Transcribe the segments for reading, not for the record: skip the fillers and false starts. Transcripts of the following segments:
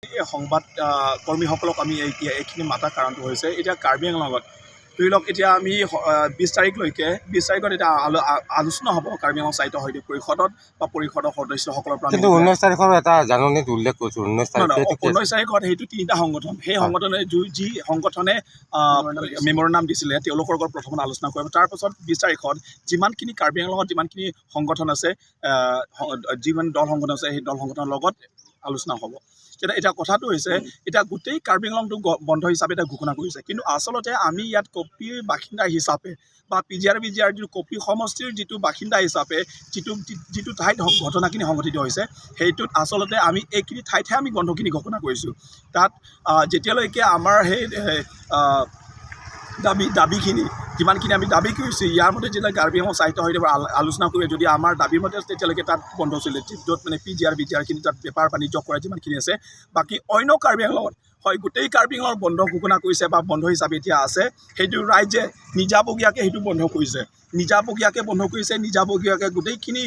এই সংবাদ কৰ্মীসকলক আমি এইখিনি মাতাৰ কাৰণটো হৈছে, এতিয়া কাৰ্বি আংলঙত ধৰি লওক এতিয়া আমি 20 তাৰিখলৈকে, 20 তাৰিখত এতিয়া আলোচনা হ'ব কাৰ্বি আংলং স্বায়ত্ত শাসিত পৰিষদত বা পৰিষদৰ সদস্যসকলৰ পৰা। কিন্তু 19 তাৰিখৰ এটা জাননীত উল্লেখ কৰিছোঁ 19 তাৰিখ। সেইটো কি? 19 তাৰিখত সেইটো তিনিটা সংগঠন, সেই সংগঠনে যি সংগঠনে মেম'ৰেণ্ডাম দিছিলে, তেওঁলোকৰ লগত প্ৰথমতে আলোচনা কৰিব। তাৰপাছত 20 তাৰিখত যিমানখিনি কাৰ্বি আংলঙত যিমানখিনি সংগঠন আছে, যিমান দল সংগঠন আছে, সেই দল সংগঠনৰ লগত আলোচনা হ'ব। এতিয়া কথাটো হৈছে, এতিয়া গোটেই কাৰ্বি আংলংটো বন্ধ হিচাপে এতিয়া ঘোষণা কৰিছে, কিন্তু আচলতে আমি ইয়াত কপিৰ বাসিন্দা হিচাপে বা পিজিআৰ বিজিআৰ যিটো কপি সমষ্টিৰ যিটো বাসিন্দা হিচাপে যিটো যিটো ঠাইত ঘটনাখিনি সংঘটিত হৈছে, সেইটোত আচলতে আমি এইখিনি ঠাইতহে আমি বন্ধখিনি ঘোষণা কৰিছোঁ। তাত যেতিয়ালৈকে আমাৰ সেই দাবীখিনি, যিমানখিনি আমি দাবী কৰিছোঁ, ইয়াৰ মতে যেতিয়া কাৰ্বি আংলং স্বায়ত্ত শাসিত আলোচনা কৰি যদি আমাৰ দাবীৰ মতে, তেতিয়ালৈকে তাত বন্ধ চলে, য'ত মানে পিজিআৰ বিজিআৰখিনি তাত বেপাৰ বাণিজ্য কৰা যিমানখিনি আছে। বাকী অন্য কাৰ্বি আংলঙত হয়, গোটেই কাৰ্বি আংলঙত বন্ধ ঘোষণা কৰিছে বা বন্ধ হিচাপে এতিয়া আছে, সেইটো ৰাইজে নিজাববীয়াকৈ সেইটো বন্ধ কৰিছে, নিজাববীয়াকৈ বন্ধ কৰিছে, নিজাববীয়াকৈ গোটেইখিনি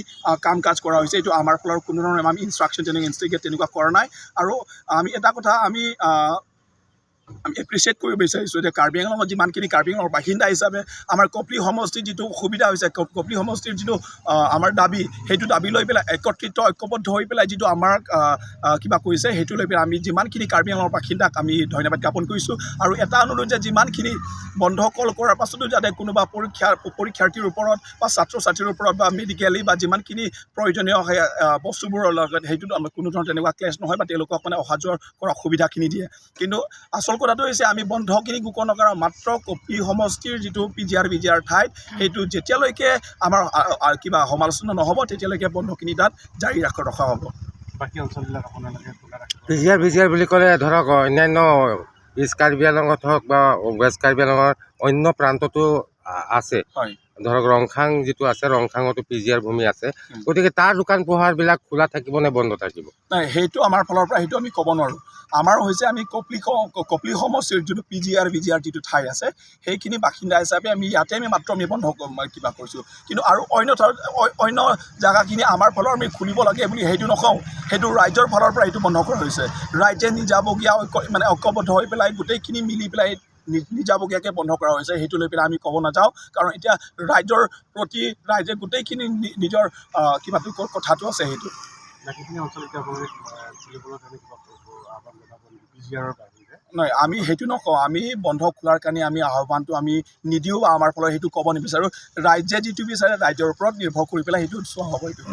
কাম কাজ কৰা হৈছে। এইটো আমাৰ ফালৰ কোনো ধৰণৰ আমি ইনষ্ট্ৰাকশ্যন তেনেকৈ ইনষ্টিগেট তেনেকুৱা কৰা নাই। আৰু আমি এটা কথা আমি এপ্ৰিচিয়েট কৰিব বিচাৰিছোঁ যে কাৰ্বি আংলঙত যিমানখিনি কাৰ্বি আংলঙৰ বাসিন্দা হিচাপে আমাৰ কপিলি সমষ্টিৰ যিটো সুবিধা হৈছে, কপিলি সমষ্টিৰ যিটো আমাৰ দাবী, সেইটো দাবী লৈ পেলাই একত্ৰিত ঐক্যবদ্ধ হৈ পেলাই যিটো আমাৰ কিবা কৰিছে, সেইটো লৈ পেলাই আমি যিমানখিনি কাৰ্বি আংলঙৰ বাসিন্দাক আমি ধন্যবাদ জ্ঞাপন কৰিছোঁ। আৰু এটা অনুৰোধ যে যিমানখিনি বন্ধ কল কৰাৰ পাছতো যাতে কোনোবা পৰীক্ষাৰ্থীৰ ওপৰত বা ছাত্ৰ ছাত্ৰীৰ ওপৰত বা মেডিকেলি বা যিমানখিনি প্ৰয়োজনীয় সেই বস্তুবোৰৰ লগত সেইটোত আমাৰ কোনো ধৰণৰ তেনেকুৱা ক্লেছ নহয় বা তেওঁলোকক মানে অহা যোৱাৰ কৰা সুবিধাখিনি দিয়ে। কিন্তু আচল কথাটো হৈছে, আমি বন্ধখিনি ঘোষণা কৰা মাত্ৰ কপি সমষ্টিৰ যিটো পিজিআৰ বিজিআৰ ঠাইত, সেইটো যেতিয়ালৈকে আমাৰ কিবা সমালোচনা নহ'ব, তেতিয়ালৈকে বন্ধখিনি তাত জাৰি ৰখা হ'ব। বাকী অঞ্চলবিলাক আপোনালোকে খোলা ৰাখিব? পিজিআৰ ভিজিআৰ বুলি ক'লে ধৰক অন্যান্য ইষ্ট কাৰ্বি আংলঙত হওক বা ৱেষ্ট কাৰ্বি আংলঙৰ অন্য প্ৰান্ততো আছে। ধৰক ৰংখাং যিটো আছে, ৰংখাঙতো পিজিআৰ ভূমি আছে। গতিকে তাৰ দোকান পোহাৰবিলাক খোলা থাকিব নে বন্ধ থাকিব? নাই, সেইটো আমাৰ ফালৰ পৰা সেইটো আমি ক'ব নোৱাৰোঁ। আমাৰ হৈছে আমি কপিলি সমষ্টিৰ যিটো পিজিআৰ বিজিআৰ যিটো ঠাই আছে, সেইখিনি বাসিন্দা হিচাপে আমি ইয়াতে আমি মাত্ৰ আমি বন্ধ কিবা কৰিছোঁ। কিন্তু আৰু অন্য ঠাইত অন্য জেগাখিনি আমাৰ ফালৰ আমি খুলিব লাগে বুলি সেইটো নকওঁ। সেইটো ৰাইজৰ ফালৰ পৰা সেইটো বন্ধ কৰা হৈছে। ৰাইজে নিজাববীয়া ঐক্য মানে ঐক্যবদ্ধ হৈ পেলাই গোটেইখিনি মিলি পেলাই নিজাববীয়াকৈ বন্ধ কৰা হৈছে। সেইটো লৈ পেলাই আমি ক'ব নাযাওঁ, কাৰণ এতিয়া ৰাইজৰ প্ৰতি ৰাইজে গোটেইখিনি নিজৰ কিবাটো কথাটো আছে সেইটো। বাকীখিনি অঞ্চল এতিয়া আপোনালোকে খুলিবলৈ কাৰণে কিবা কৰিব আহ্বান জনাব নেকি পিজিআৰৰ বাহিৰে? নহয়, আমি সেইটো নকওঁ। আমি বন্ধ খোলাৰ কাৰণে আমি আহ্বানটো আমি নিদিওঁ বা আমাৰ ফালৰ সেইটো ক'ব নিবিচাৰোঁ। ৰাইজে যিটো বিচাৰে, ৰাইজৰ ওপৰত নিৰ্ভৰ কৰি পেলাই সেইটো চোৱা হ'ব সেইটো।